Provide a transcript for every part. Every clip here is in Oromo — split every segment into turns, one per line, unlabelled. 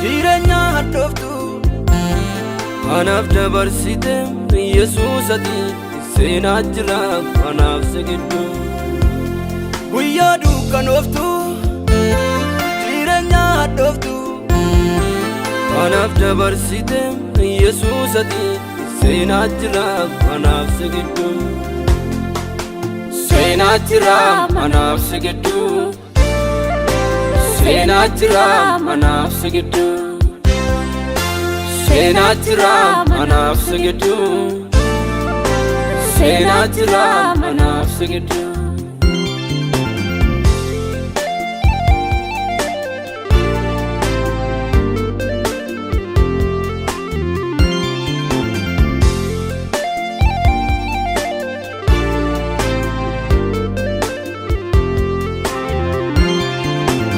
Jireenya hadhooftu anaaf dabarsite Yesuus ati, seenaa jira anaaf si gidduu. Guyyaa dukkanooftu, jireenya hadhooftu anaaf dabarsite Yesuus ati, seenaa jira anaaf si gidduu. Seenaa jira anaaf si gidduu. Seenaa jira anaaf si gidduu. Seenaa jira anaaf si gidduu. Seenaa jira anaaf si gidduu.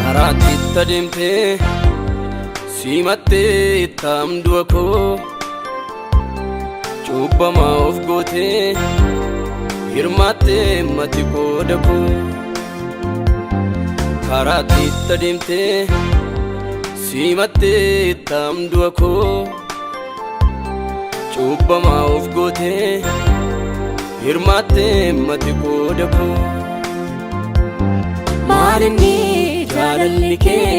Karaatti itti adeemtee simattee ittaam du'a koo, cubbamaa of gootee hirmaattee mati qooda koo. Karaatti itti adeemtee simattee ittaam du'a koo, cubbamaa of gootee hirmaattee mati qooda koo.
Maalinni jaalalli kee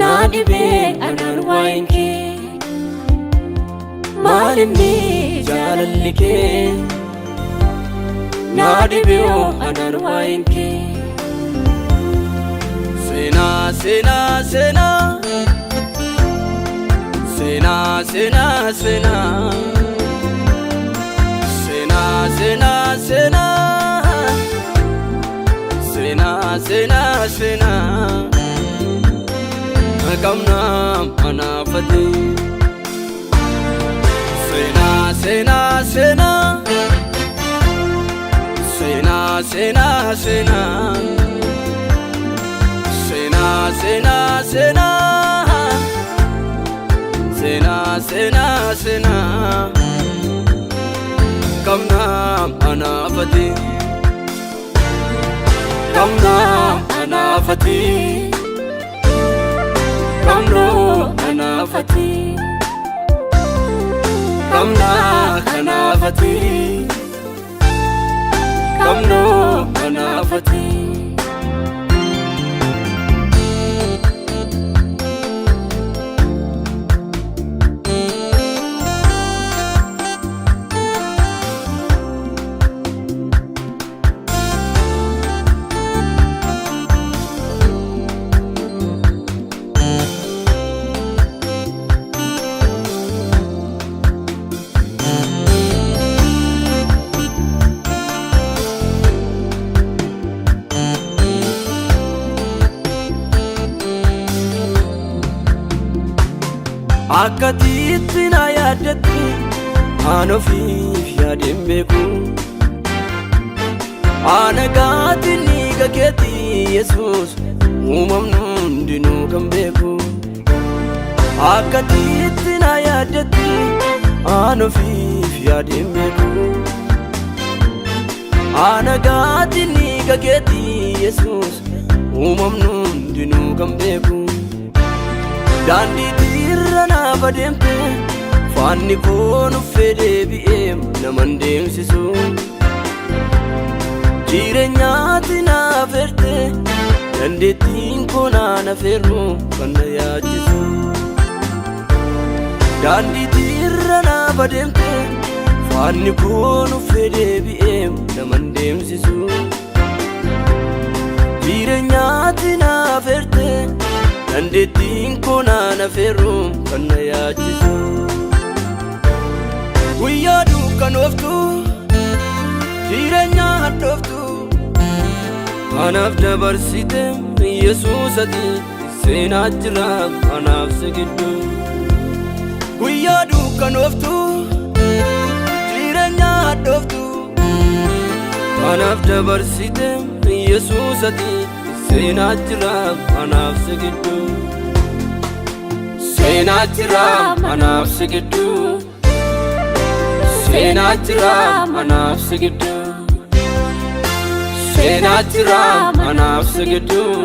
naa dhibee anaan waa'een kee? Maalinni
jaalalli kee naa dhibee anaan waa'een kee? Seenaa, seenaa, seenaa, seenaa, seenaa, seenaa, seenaa, seenaa, seenaa, seenaa, seenaa, seenaa qabnaa anaafate. Seenaa, seenaa, seenaa, seenaa, seenaa, seenaa, seenaa, seenaa, seenaa, seenaa, seenaa, seenaa qabnaa anaafate. Qabnaa anaafate. Qabnoo anaafate. Qabnaa kanaafate. Qabnoo anaafate. Akka tiitti na yaaddatti aan ofiif yaadeen beeku. Ana gaatiin dhiiga keetii Yesuus, uumamni hundinuu kan beeku. Akka tiitti na yaaddatti aan ofiif yaadeen beeku. Ana gaatiin dhiiga keetii Yesuus, uumamni hundinuu kan beeku. Daandii irra naaf adeemte, faanni koo nuffee deebi'ee naman deemsisu. Jireenyaati naaf erte, dandeettiin koo naan afeerru kan na yaachisu. Daandii irra naaf adeemte, faanni koo nuffee deebi'ee naman deemsisu. Jireenyaati naaf erte, dandeettiin koo naan afeerru kan na yaachisu. Guyyaa dukkanooftu, jireenya hadhooftu anaaf dabarsite Yesuus ati, seenaa jira anaaf si gidduu. Guyyaa dukkanooftu, jireenya hadhooftu anaaf dabarsite Yesuus ati, seenaa jira anaaf si gidduu. Seenaa jira anaaf si gidduu. Seenaa jira anaaf si gidduu. Seenaa jira anaaf si gidduu.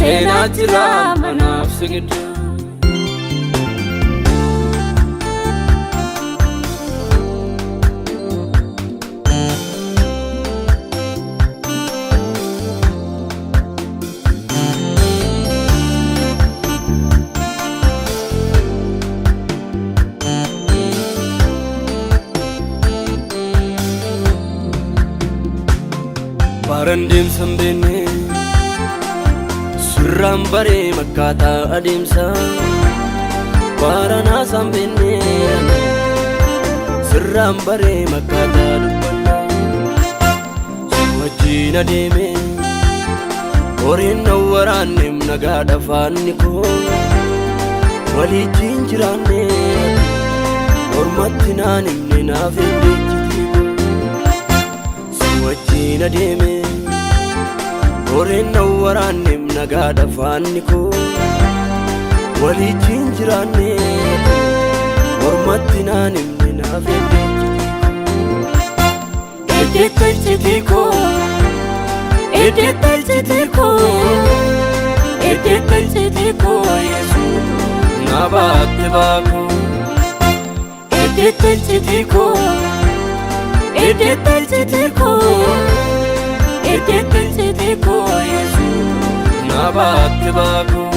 Seenaa jira manaaf si gidduu.
Baaran deemsa hin beekne sirraan baree makkaataa adeemsa. Baaraan haasaan beekne sirraan baree makkaataa dubbannaa. Si wajjin adeeme horiin na waraanneem nagaadha faanni koo. Waliijjiin jiraanne mormatti naan himne naaf hin deechitii koo. Si wajjin adeeme horeen na waraanneem nagaadha faanni koo. Waliijjiin jiraanne mormatti naan himne naaf hin deechitii koo.
Eddeetta iccitii koo, eddeetta iccitii koo, eddeetta iccitii koo Yesuus.
Na baatte baakuu.
Eddeetta iccitii koo, eddeetta iccitii koo, eddeetta iccitii koo Yesuus.
Na baatte baakuu.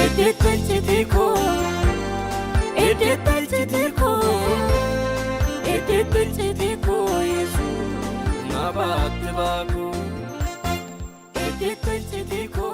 Eddeetta iccitii koo, eddeetta iccitii koo, eddeetta iccitii koo Yesuus.
Na baatte baakuu.
Eddeetta iccitii koo.